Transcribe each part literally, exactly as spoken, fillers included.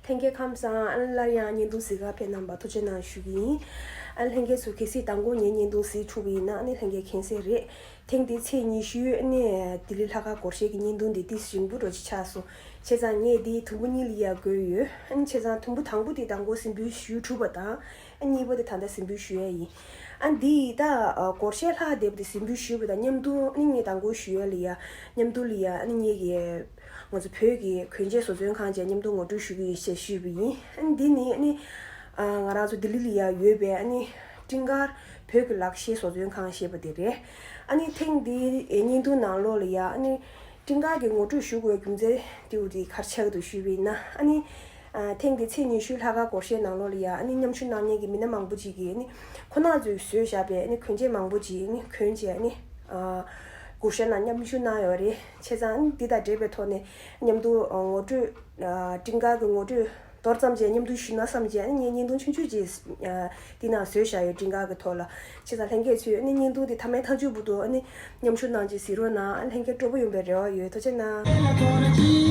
ལྷན་རྒྱས་ཁམས་བཟང་། ཨ་ནི་སླར་ཡང་བརྙན་ཐུང་གཟིགས་ག་ཕེབས་གནང་བར་ཐུགས་རྗེ་གནང་ཞུ་གི་ཡིན། ཨ་ནི་ལྷན་རྒྱས་ཚོ་གལ་སྲིད་དང་པོ་ངའི་བརྙན་ཐུང་གཟིགས་ཐུབ་པ་ཡིན་ན་ཨ་ནི་ལྷན་རྒྱས་མཁྱེན་གསལ་རེད། ཐེངས་འདི་ཚེས་ཉི་ཤུ་ཨ་ནི་ལྡི་ལི་ལྷག་དཀར་སྒོར་གཞས་ཀྱི་བརྙན་ཐུང་འདི་ཏིས་རིང་པོ་འགྲོ་ཅིག་ཆགས་སོང་། བྱས་ཙང་ངས་འདི་དུམ་བུ་གཉིས་ལ་ཡ་བགོས་ཡོད། ཨ་ནི་བྱས་ཙང་དུམ་བུ་དང་པོ་དེ་དང་པོ་གཟིགས་འབུལ་ཞུ་གྲུབ་པ་དང་། ཨ་གཉིས་པ་དེ་ད་ལྟ་གཟིགས་འབུལ་ཞུ་ཡ་ཡིན། ཨ་འདི་ད་ཨ་སྒོར་གཞས་ལྷག་བསྡད་པ་དེ་གཟིགས་འབུལ་ཞུས་པ་དང་མཉམ་དུ་ཨ་ནི་ངས་དང་པོ་ཞུ་ཡ་ལ་ཡ་མཉམ་དུ་ལ་ཡ་ཨ་ནི་ངེད་ཀྱི་ང་ཚོ་བོད་ཀྱི་གོན་ཆས་བཟོ་ཚོང་ཁང་བཅས་མཉམ་དུ་ངོ་སྤྲོད་ཞུ་གི་ཡིན་ཞེས་ཞུས་པ་ཡིན། ཨ་ནི་འདི་ནི་ཨ་ནི་ཨ་ང་རང་ཚོ་ལྡི་ལི་ལ་ཡ་ཡོད་པའི་ཨ་ནི་སྤྲིན་དཀར་བོད་ཀྱི་ལག་ཤེས་བཟོ་ཚོང་ཁང་ཞེས་པ་དེ་རེད། ཨ་ནི་ཐེངས་འདིའི་བརྙན་ཐུང་ནང་ལོགས་ལ་ཡ་ཨ་ནི་སྤྲིན་དཀར་གྱི་ངོ་སྤྲོད་ཞུ་དགོས་རྒྱུ་མཚན་དེའུ་དེ་ག་རེ་ཆགས་འདུག་ཞུས་པ་ཡིན་ན། ཨ་ནི་ཨ་ཐེངས་འདི་ཚེས་ཉི་ཤུ་ལྷག་དཀར་སྒོར་གཞས་ནང་ལོགས་ལ་ཡ་ཨ་ནི་མཉམ་ཞུགས་གནང་མཁན་གྱི་མི་སྣ་མང་པོ་ཅིག་གིས་ཨ་ནི་ཁོ་རང་ཚོས་བཟོས་བཞག་པའི་ཨ་ནི་གོན་ཆས་མང་པོ་ཅིག་ཨ་ནི་གོན་བྱས་ཨ་ནི་ཨ་སྒོར་གཞས་ནང་མཉམ་ཞུགས་གནང་ཡོད་རེད། བྱས་ཙང་ཨ་ནི་འདི་དང་འབྲེལ་བའི་ཐོག་ནས་མཉམ་དུ་ཨ་ངོ་སྤྲོད་ཨ་སྤྲིན་དཀར་གྱི་ངོ་སྤྲོད་མདོར་ཙམ་ཅིག་མཉམ་དུ་ཞུས་ན་བསམ་བྱས་ཨ་ནི་ངས་བརྙན་ཐུང་ཆུང་ཆུང་ཅིག་ཨ་འདི་ནང་བཟོས་བཞག་ཡོད། སྤྲིན་དཀར་གྱི་ཐོག་ལ། བྱས་ཙང་ལྷན་རྒྱས་ཚོས་ཨ་ནི་བརྙན་ཐུང་འདི་མཐའ་མའི་མཐའ་མཇུག་བར་དུ་ཨ་ནི་མཉམ་ཞུགས་གནང་རྗེས་གཟིགས་རོགས་གནང་། ཨ་ལྷན་རྒྱས་སྤྲོ་པོ་ཡོང་བའི་རེ་བ་ཡོད། ཐུགས་རྗེ་གནང་།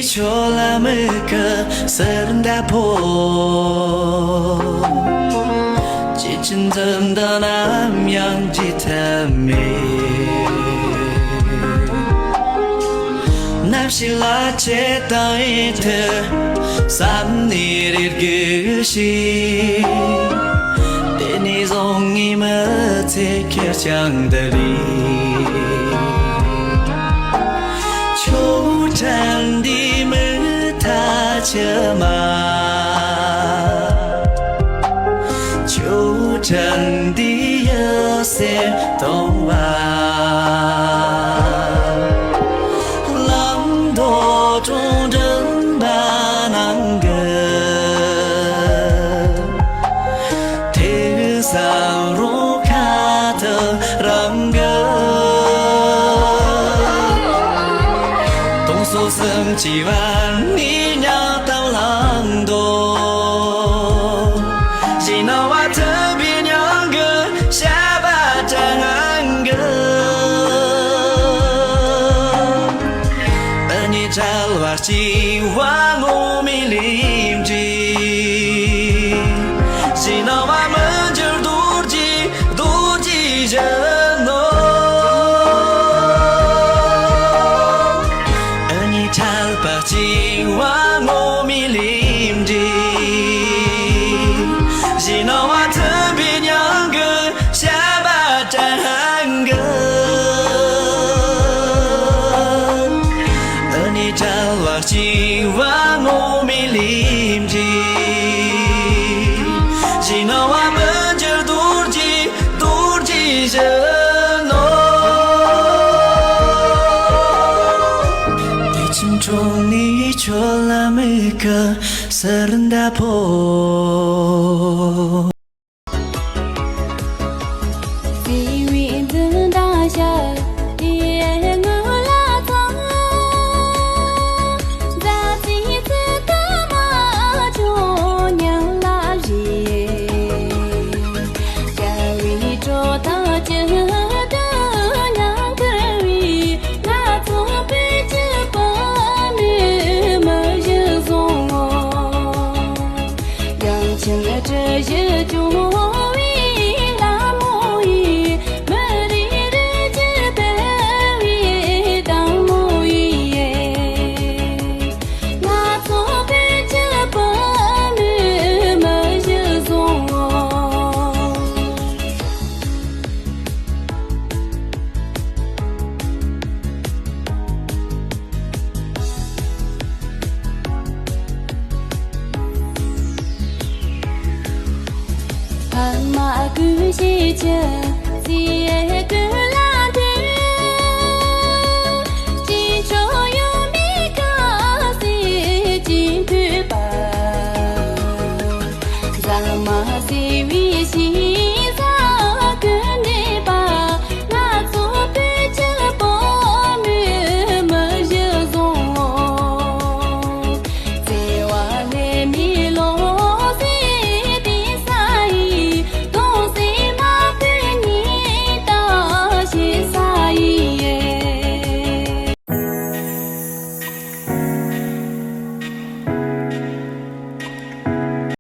ཕྱོགས་ལ་མི་ཁ་གསལ་མདའ་ཕོ། ཅི་ཕྱིན་འཛིན་དང་ནམ་ཡང་བརྗེད་ཐབས་མེད། ནམ་ཞིག་ལ་ཆེ་དང་ཡིན་ཐུ་བསམ་ནས་རེ་སྒུག་ཞིག་དེ་ནས་བཟུང་ངས་མི་ཚེ་ཁེར་རྐྱང་འདི་ལས། ཆོས་ཁྲལ་འདི་མི་ཐ་ཆི་མ། ཆོས་ཁྲལ་འདི་ཡི་སེམས་གཏོང་བ། བླང་དོར་དྲུང་འགྲིམ་པ་ནང་གི། ཐེག་བསམ་རོ་ཁ་ཐུ་རང་གི། དུང་སོ་གསུམ་གྱི་བར་ནས་མྱང་དང་བླང་དོར། ཞེ་སྣང་བ་མཐུན་པའི་མྱང་གི་བཤད་པ་དྲན་གི། ཨ་ནི་བྲལ་བ་སྐྱེ་བ་ངོ་མའི་ལས་འབྲས། ཞེ་སྣང་བ་མི་འགྱུར་རྡོ་རྗེ་རྡོ་རྗེ་བཞིན་ནོ། ཨ་ནི་བྲལ་བ་སྐྱེ་བ་ངོ་མའི་ལས་འབྲས། ཞེ་སྣང་བ་མཐུན་པའི་མྱང་གི་བཤད་པ་དྲན་གི། ཨ་ནི་བྲལ་བ་སྐྱེ་བ་ངོ་མའི་ལས་འབྲས། ཞེ་སྣང་བ་མི་འགྱུར་རྡོ་རྗེ་རྡོ་རྗེ་བཞིན་ནོ། དེ་ཁྱིམ་གྲོང་ནས་ཁྱོད་ལ་མི་དགའ་གསེར་མདའ་ཕོ།